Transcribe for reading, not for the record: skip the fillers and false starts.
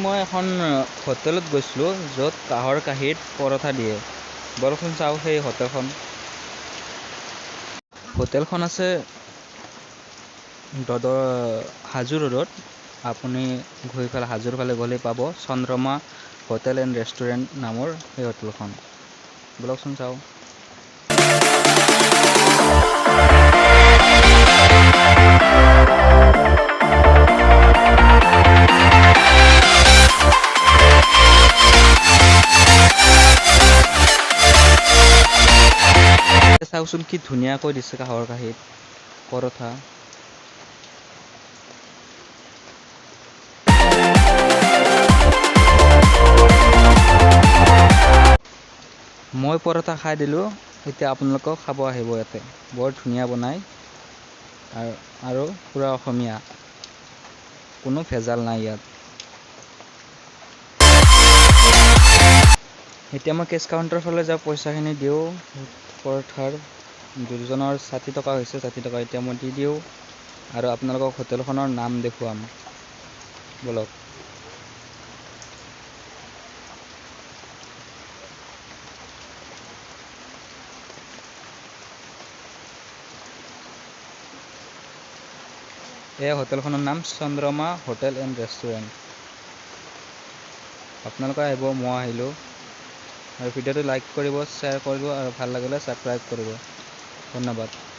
মই এখন হোটেলত গৈছিলোঁ, য'ত কাঁহৰ কাঁহীত পৰঠা দিয়ে। ব'লকচোন চাওঁ সেই হোটেলখন। হোটেলখন আছে হাজো ৰোডত। আপুনি গৈ পেলাই হাজোৰ ফালে গ'লে পাব চন্দ্ৰমা হোটেল এণ্ড ৰেষ্টুৰেণ্ট নামৰ সেই হোটেলখন। ব'লকচোন চাওঁ। চাওকচোন কি ধুনীয়াকৈ দিছে কাঁহৰ কাঁহীত পৰঠা। মই পৰঠা খাই দিলোঁ, এতিয়া আপোনালোকেও খাব আহিব ইয়াতে। বৰ ধুনীয়া বনায় আৰু পূৰা অসমীয়া, কোনো ভেজাল নাই ইয়াত। এতিয়া মই কেছ কাউণ্টাৰৰ ফালে যাওঁ, পইচাখিনি দিওঁ। পৰঠাৰ দুজনৰ 60 টকা হৈছে, 60 টকা এতিয়া মই দি দিওঁ আৰু আপোনালোকক হোটেলখনৰ নাম দেখুৱাম। ব'লক। এই হোটেলখনৰ নাম চন্দ্ৰমা হোটেল এণ্ড ৰেষ্টুৰেণ্ট। আপোনালোকে আহিব, মই আহিলোঁ। আৰু ভিডিঅ'টো লাইক কৰিব, শ্বেয়াৰ কৰিব আৰু ভাল লাগিলে ছাবস্ক্ৰাইব কৰিব। ধন্যবাদ।